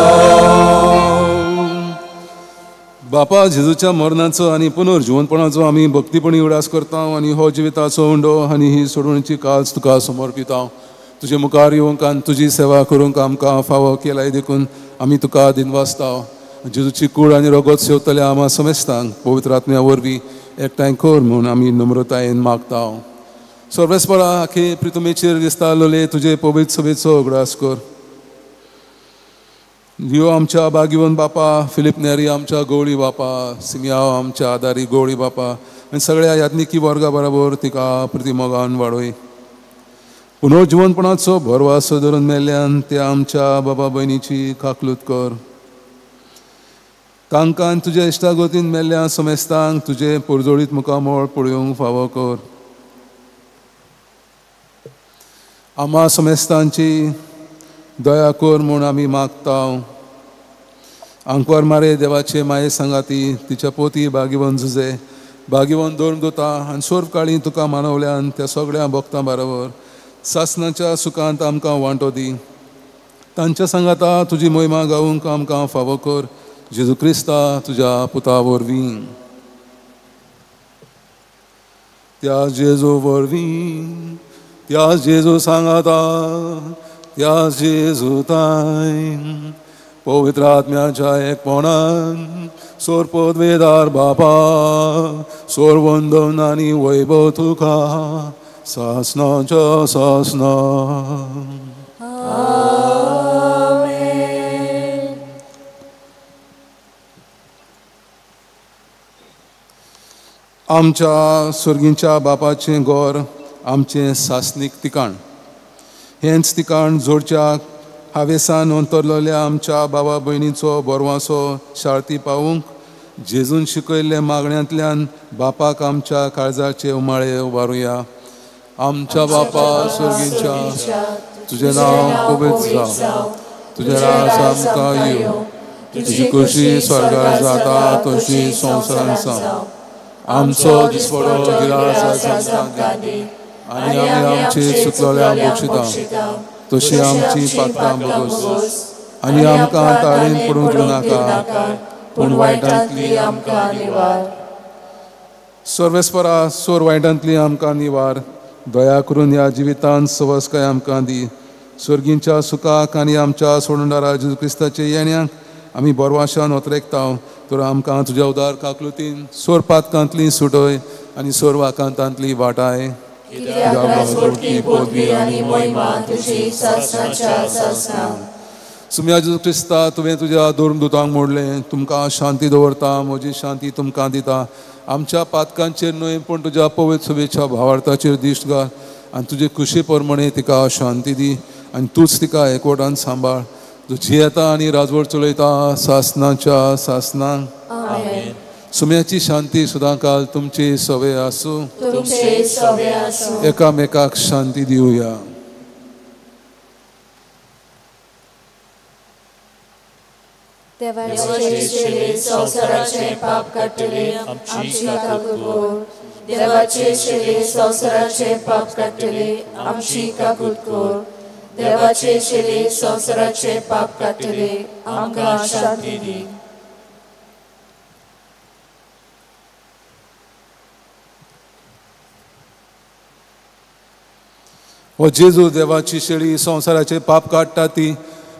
बापा जेजूच्या मरणाचो आनी पुनर्जिवनपणाचो आमी भक्तीपणी उडास करता आनी हो जिविताचो उंडो आनी ही सोडवणीची काज तुका समर्पिता. तुजे मुखार येवंक आनी तुजी सेवा करूंक आमकां फावो केलाय देखून आमी तुका दिनवासता. जेजूची कूड आनी रगत सेवतल्या आमा समेस्तांक पवित्र आत्म्या वरवीं एकठांय कर म्हूण आमी नम्रतायेन मागता. सर्वेस्परा आखे प्रितुमेचेर दिसता लोले तुजे पवित्र सभेचो उगडास कर. दियो आमच्या बागिवन बापा, फिलीप नेरी आमच्या गवळी बापा, सिमियाव आमच्या आदारी गवळी बापा आनी सगळ्या याज्ञिकी वर्गा बरोबर तिका प्रतिमोगान वाडय. पुनर्जिवनपणाचो भरवासो धरून मेल्ल्यान त्या आमच्या बाबा भयणीची काकलूत कर. तांकां तुज्या इश्टागतीन मेल्ल्या समेस्तांक तुजे परजोळीत मुखामळ पळोवंक फावो कर. आमा समेस्तांची दया कर म्हूण आमी मागता. आंकवार मारे देवाचे माये सांगाती तिच्या पोती बागिवन जुजे बागिवन धरून दोता आनी सोर्व काळी तुका मानवल्यान त्या सगळ्या भक्तां बरोबर सासनाच्या सुखांत आमकां वांटो दी. तांच्या सांगाता तुजी मोहिमा गावूंक आमकां फावो कर, जेजू क्रिस्ता तुज्या पुता वरवीं. त्या जेजू वरवीं, त्या जेजू सांगाता, त्या जेजू ताय पवित्र आत्म्याच्या एकपणान सोर पदवेदार बापा सोर वंदन आनी वैभव तुका सासनाच्या सासना. आमेन. आमच्या सर्गींच्या बापाचें घर आमचें सासनीक ठिकाण, हेंच ठिकाण जोडच्या हावेसान अंतरलेल्या आमच्या बाबा भयणीचो बरवासो शाळती पावूंक जेजून शिकयल्ल्या मागण्यांतल्यान बापाक आमच्या काळजाचे उमाळे उबारुया. आमच्या बापा सर्गीच्या, तुजें नांव पवित्र जावं, तुजें राज आमकां येवं, तुजी खोशी स्वर्गार जाता तशी संवसारांत जावं. आमचो दिसवडो गिरास आमकां दी आनी आमी आमचे चुकलेल्यांक बक्षिता तशी आमची पात्रां भोगोस आनी आमकां ताळेन पडूंक दिवनाका, पूण वायटांतली आमकां निवार. सर्वेस्परा सोर वायटांतली आमकां निवार. दया करून ह्या जिवितांत सवसकाय आमकां दी. सर्गींच्या सुखाक आनी आमच्या सोडणदारा जेजू क्रिस्ताचे येण्याक आमी बोरवाशान ओतरेकता, तर आमकां तुज्या उदार काकलुतीन सोर पातकांतली सुटय आनी सोर वाकांतांतली वाटाय. सुम्या जेजू क्रिस्ता, तुवें तुज्या धर्मदुतांक मोडलें, तुमकां शांती दवरता, म्हजी शांती तुमकां दिता. आमच्या पातकांचेर न्हय पूण तुज्या पवित्र सभेच्या भावार्थाचेर दिश्ट घाल आनी तुजे खुशी प्रमाणे तिका शांती दी आनी तूंच तिका एकवटान सांबाळ. जो जियेता आनी राजवट चलयता सासनाच्या सासनां. आमेन. सुम्याची शांती सदांकाल तुमची सवे आसूं. तुमचे सवे आसूं. एकामेकाक शांती दिवया. देवाचे शेले संवसाराचे पाप काडटले आमची काकूत कर. देवाचे शेले संवसाराचे पाप काडटले आमची काकूत कर. देवाचे शेले संवसाराचे पाप काडटले आमकां शांती दी. हो जेजू देवाची शेळी संवसाराचे पाप काडटा ती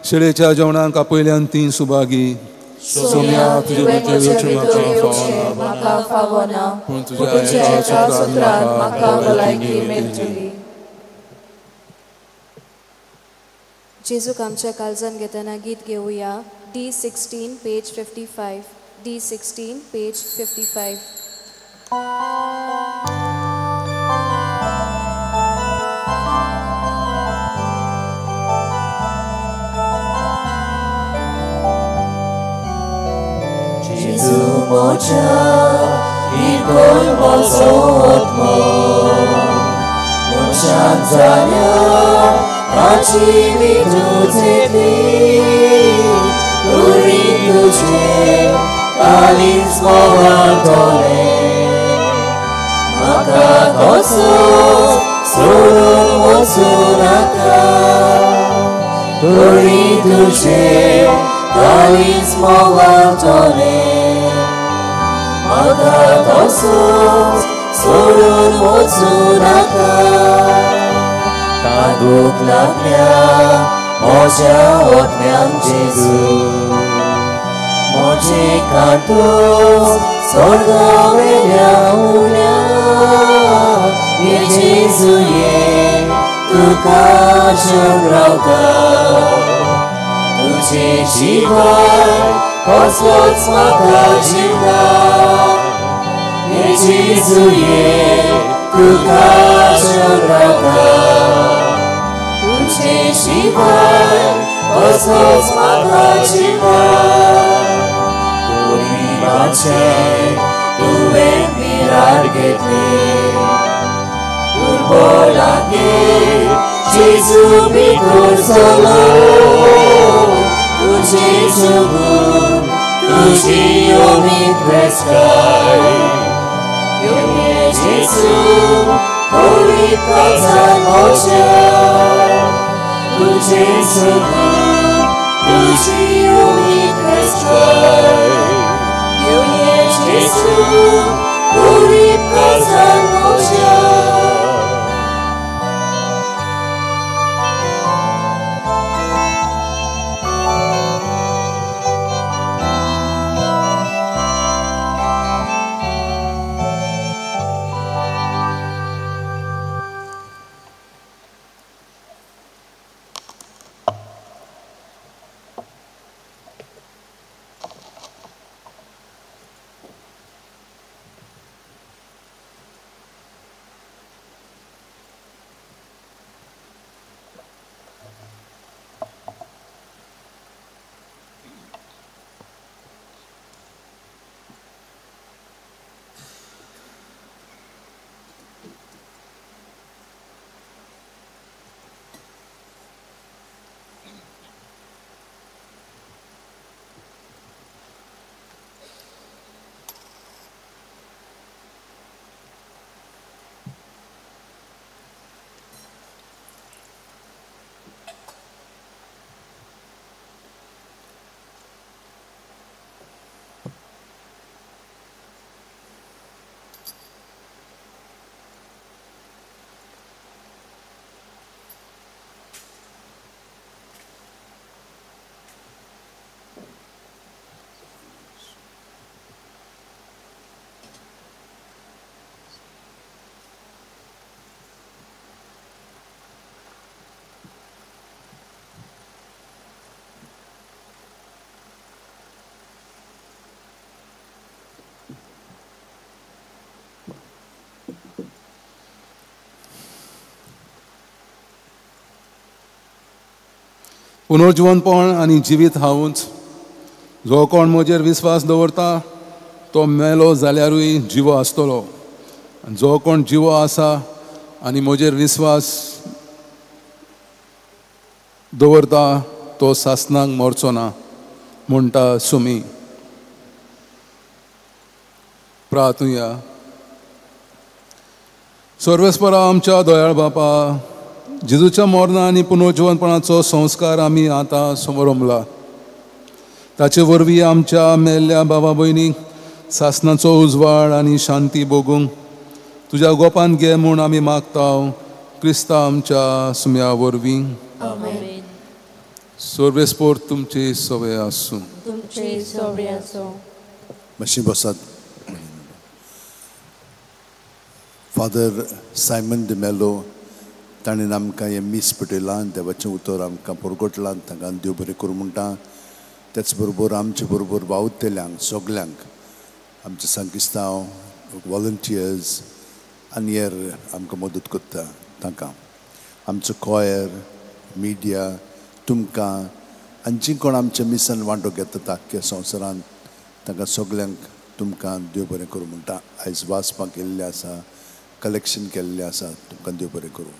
शेळेच्या जेवणाक आपयल्यान ती सुभागी. सोम्या तुवें म्हजे भितर येवचें म्हाका फावना, पूण तुज्या एका सुत्रान म्हाका भलायकी मेळटली. जेजूक आमच्या काळजान घेतना गीत घेवया. D16 page 55. D16 page 55. Gesù moja ikol mozotmo Munchanzanya achivi tuzeti Turi tuje kalins movatole Maka tosos surun mosunaka Turi tuje kalins movatole Maka tosos sorun mosunaka Tanduk laglia moja otmiam Jesu Moje kantos sorga velia ulia Ye Jesu ye tuka shamrauta Tuje jivan koslots maka jivta Ye Jesu ye tuka shamrauta Tuje jivan koslots maka jivta Kuribache tuven mirar getle Durbolage Jesu bitur solo Tuje sugun tuje omit preskai Yumye Jesu kolit kalzan moja Tuje sugun tuje omit preskai Yumye Jesu kolit kalzan moja. पुनर्जिवनपण आनी जिवीत हांवूच. जो कोण म्हजेर विस्वास दवरता तो मेलो जाल्यारूय जिवो आसतलो. जो कोण जिवो आसा आनी म्हजेर विस्वास दवरता तो सासनाक मरचो ना, म्हणटा सुमी. प्रार्थुया. सर्वेस्परा आमच्या दयाळ बापा, जेजूच्या मरणा आनी पुनर्जिवनपणाचो संस्कार आमी आतां समरंभला. ताचे वरवीं आमच्या मेल्ल्या बाबा भयणीक सासनाचो उजवाड आनी शांती भोगूंक तुज्या गोपान घे म्हूण आमी मागता, क्रिस्ता आमच्या सुम्या वरवीं. सर्वेस्पोर तुमची सवय आसूं. तुमची सवय आसूं. मातशी बसात. फादर सायमन डिमेलो ताणें आमकां हें मीस पेटयलां, देवाचें उतर आमकां परगटलां, तांकां देव बरें करूं म्हणटा. तेच बरोबर आमचे बरोबर वावुरतल्यांक सगल्यांक, आमचे सांकिस्तांव वॉलंटियर्स आनी हेर आमकां मदत करता तांकां, आमचो कॉयर, मिडिया, तुमकां आनी जी कोण आमच्या मिसान वांटो घेतात आख्ख्या संवसारांत तांकां सगल्यांक तुमकां देव बरें करूं म्हणटा. आयज वाचपाक केल्लें आसा, कलेक्शन केल्लें आसा, तुमकां देव बरें करूं.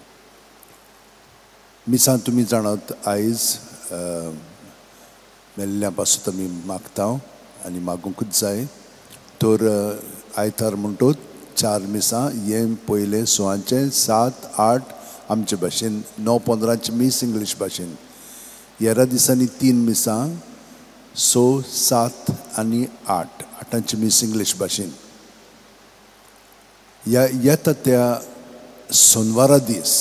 मिसान तुमी जाणात आयज मेल्ल्या पासून आमी मागता आनी मागूंकूच जाय. तर आयतार म्हणटोच 4 मिसां, हें पयलें 6, 7, 8 आमचे भाशेन, 9, 15 मीस इंग्लीश भाशेन. हेरा दिसांनी 3 मिसां, 6, 7 आनी 8, 8 मीस इंग्लीश भाशेन. ह्या येता त्या सोनवारा दीस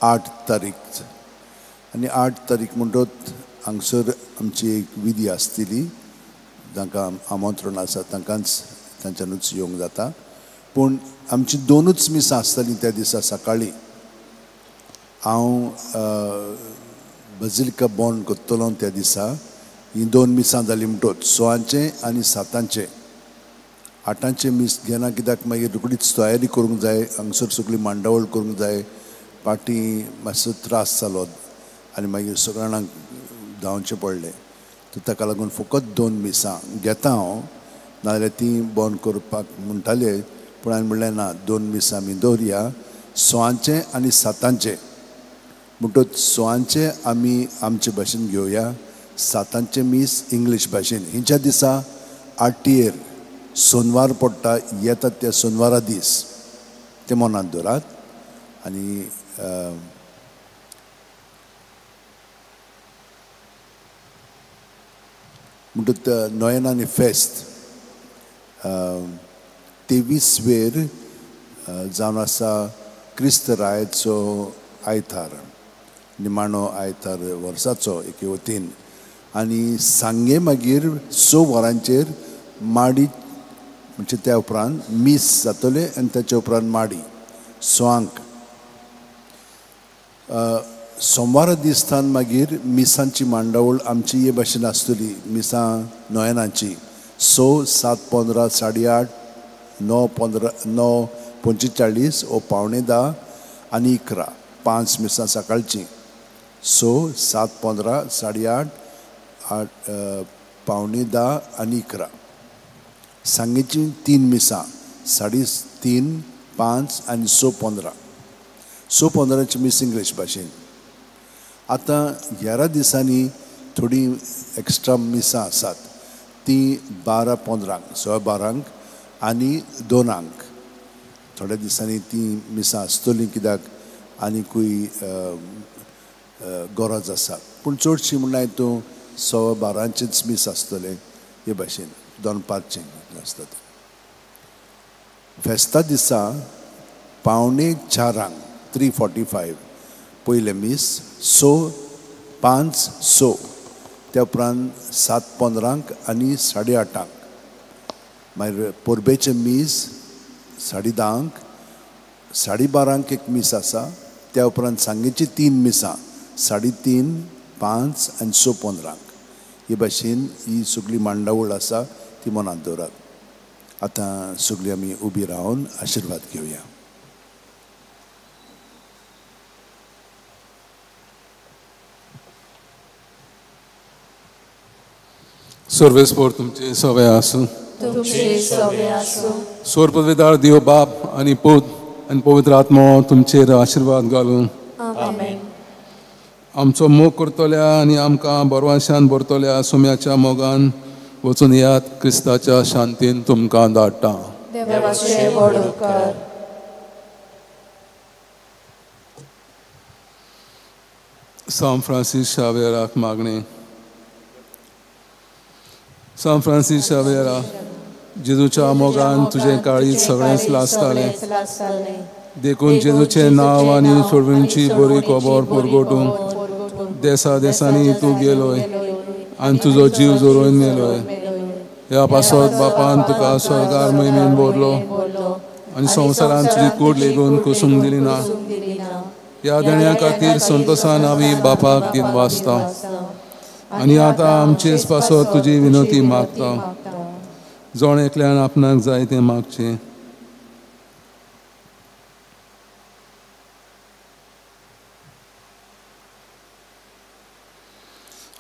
8 तारीख, आनी 8 तारीख म्हणटोच हांगसर आमची एक विधी आसतली, तांकां आमंत्रण आसा, तांकांच तांच्यानूच येवंक जाता. पूण आमची 2 मिसां आसतलीं त्या दिसा सकाळीं. हांव बजिलिका बॉन्ड करतलो त्या दिसा. हीं 2 मिसां जालीं म्हणटोच 6 आनी 7. 8 मीस घेना कित्याक मागीर रोखडीच तयारी करूंक जाय, हांगसर सगळी मांडावळ करूंक जाय, पाटी मातसो त्रास जालो आनी मागीर सगळ्या जाणांक धांवचें पडलें. तर ताका लागून फकत 2 मिसां घेता हांव, नाजाल्यार तीं बंद करपाक म्हणटाले, पूण हांवें म्हणलें ना, 2 मिसां आमी दवरया, 6 आनी 7. म्हणटच 6 आमी आमचे भाशेन घेवया, 7 मीस इंग्लीश भाशेन. हिच्या दिसा 8 सोनवार पडटा, येतात त्या सोनवारा दीस, ते मनांत दवरात. आनी म्हणटच नोयनानी फेस्त 23 वेर जावन आसा क्रिस्त रायाचो आयतार, निमाणो आयतार वर्साचो एके वतीन. आनी सांगे मागीर 6 वरांचेर माडी, म्हणजे त्या उपरांत मीस जातलें आनी ताच्या उपरांत माडी 6. सोमवारा दिसतान मागीर मिसांची मांडावळ आमची हे भाशेन आसतली. मिसां नोयनाची 6, 7, 15, 8:30, 9, 15, 9, 45 ओ 9:45 आनी 11, 5 मिसां सकाळचीं. 6, 7, 15, 8:30, 8, 9:45 आनी 11. सांगेचीं 3 मिसां, 3:30, 5 आनी 6:15. 6:15 मीस इंग्लीश भाशेन. आतां ह्या दिसांनी थोडी एक्स्ट्रा मिसां आसात, ती 12:15, 12:15 आनी 2. थोड्या दिसांनी ती मिसां आसतलीं कित्याक आनीकूय गरज आसा. पूण चडशी म्हणल्यार तूं 12:15 मीस आसतलें हे भाशेन, दनपारचें आसता. फेस्ता दिसा 3:45, 3:45 पयलें मीस, 6, 5, 6, त्या उपरांत 7:15 आनी 8:30. मागीर परबेचें मीस 10:30, 12:30 एक मीस आसा. त्या उपरांत सांगेची 3 मिसां, 3:30, 5 आनी 6:15. हे भाशेन ही सगळी मांडावळ आसा, ती मनांत दवरात. आतां सगळीं आमी उबी रावन आशिर्वाद घेवया. सर्वेस्पोर तुमचे सवे आसूं. तुमचे सवे आसूं. सोरपविदार देव बाप आनी पूत आनी पवित्र आत्मो तुमचेर आशिर्वाद घालूं. आमेन. आमचो मोग करतल्या आनी आमकां बरवाशान भरतल्या सोम्याच्या मोगान वचून येयात. क्रिस्ताच्या शांतीन तुमकां धाडटा. देवाचे व्हड उपकार. सांत फ्रांसीस शावेराक मागणें. सांत फ्रांसीस शावेरा, जेजूच्या मोगान तुजें काळीज सगळेंच लासतालें, देखून जेजूचें नांव आनी सोडवणीची बरी खबर परगटूंक देसा देसांनी तूं गेलोय आनी तुजो जीव जोरोवन मेलोय. ह्या पासत बापान तुका स्वर्गार महिमेन भरलो आनी संवसारान तुजी कूड लेगून कुसूंक दिली ना. ह्या देण्या खातीर संतोसान आमी बापाक दिन वाचता आनी आतां आमचेच पासत तुजी विनवती मागता. जण एकल्यान आपणाक जाय तें मागचें.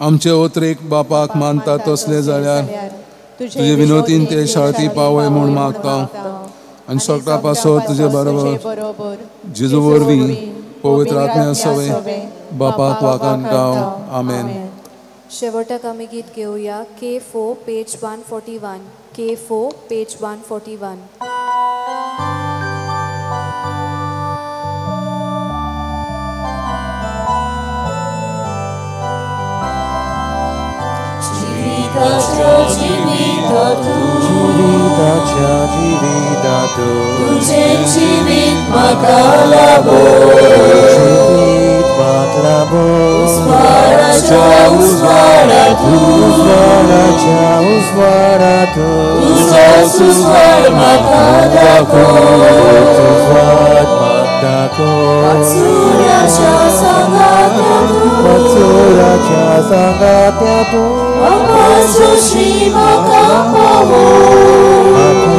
आमचे ओतरेक बापाक मानता तसले जाल्यार तुजे विनोतीन ते शाळती पावय म्हूण मागता आनी सगळ्या पासत तुजे बरोबर जेजू वरवीं पवित्र आत्म्या सवे बापाक वागान गाव. आमेन. शेवटाक आमी गीत घेवया K4 page 141. K4 page 141. जीविता जीविताच्या जीविता तूं तुझें जिवीत म्हाका लाभो, जिवीत म्हाका लाभो, उजवाडाच्या उजवाडा तूं, उजवाडाच्या उजवाडा तूं, तुजोच उजवाड म्हाका दाखो, उजवाड म्हाका दाखो, वात्सुराच्या सांगात्या तूं, वात्सुराच्या सांगात्या तूं, सोशी म्हाका पावो, म्हाका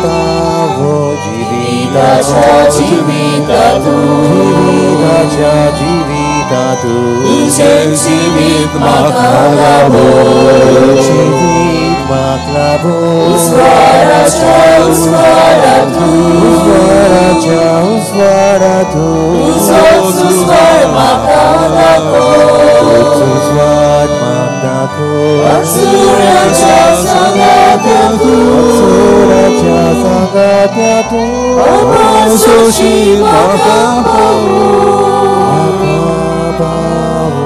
पावो, जिविताच्या जिविता तूं, जिविताच्या जिविता तूं, तुझें जिवीत म्हाका लाभो, जिवीत म्हाका लाभो, उजवाडाच्या उजवाडा तूं, उजवाडाच्या उजवाडा तूं, तुजोच उजवाड म्हाका दाखो, उजवाड म्हाका दाखो, वात्सुराच्या सांगात्या तूं, वात्सुराच्या सांगात्या तूं, सोशी म्हाका पावो, म्हाका पावो.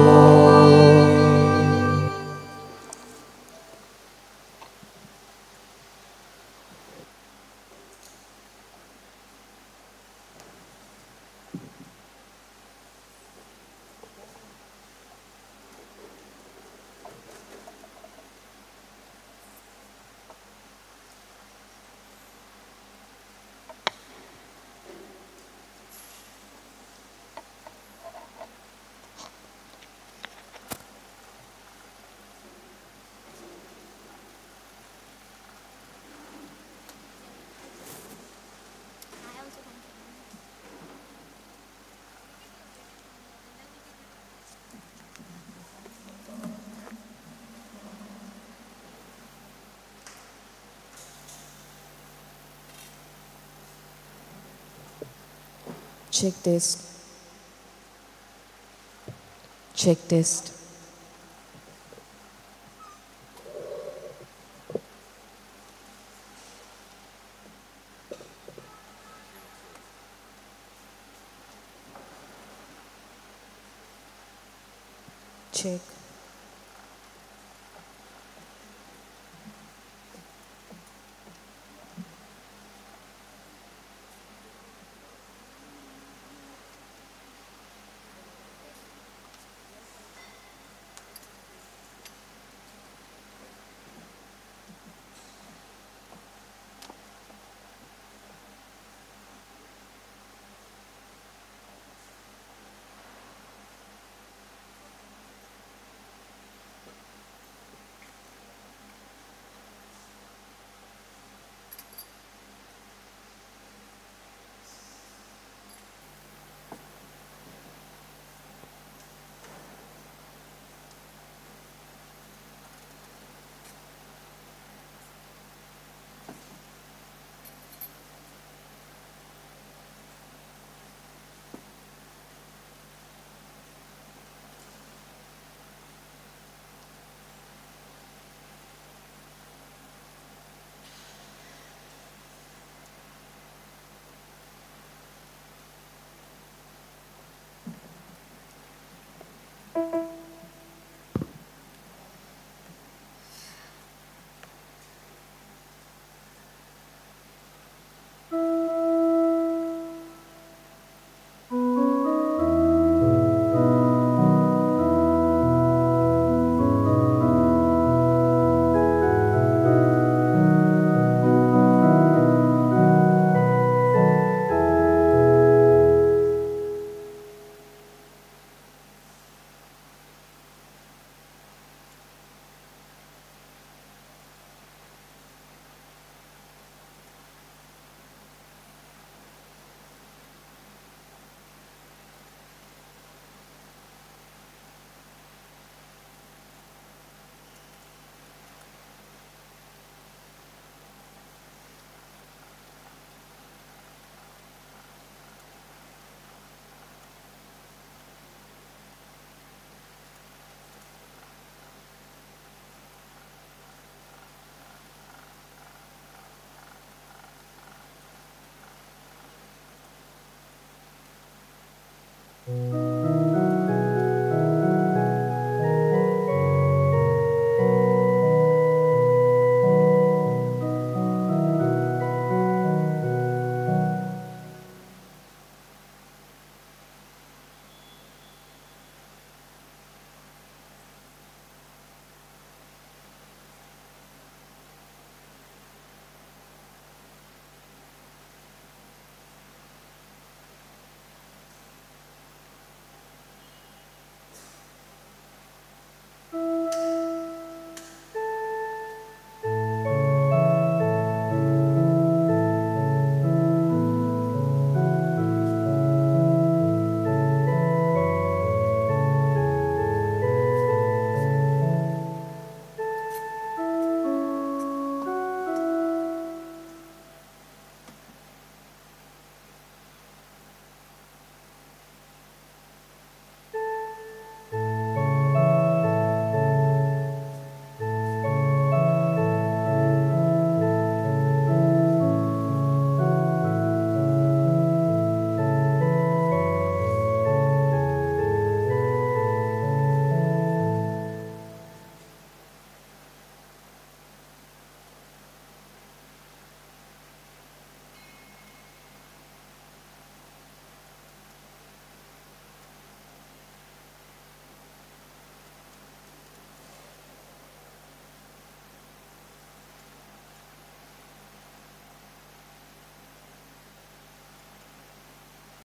Check test. Check test. Check.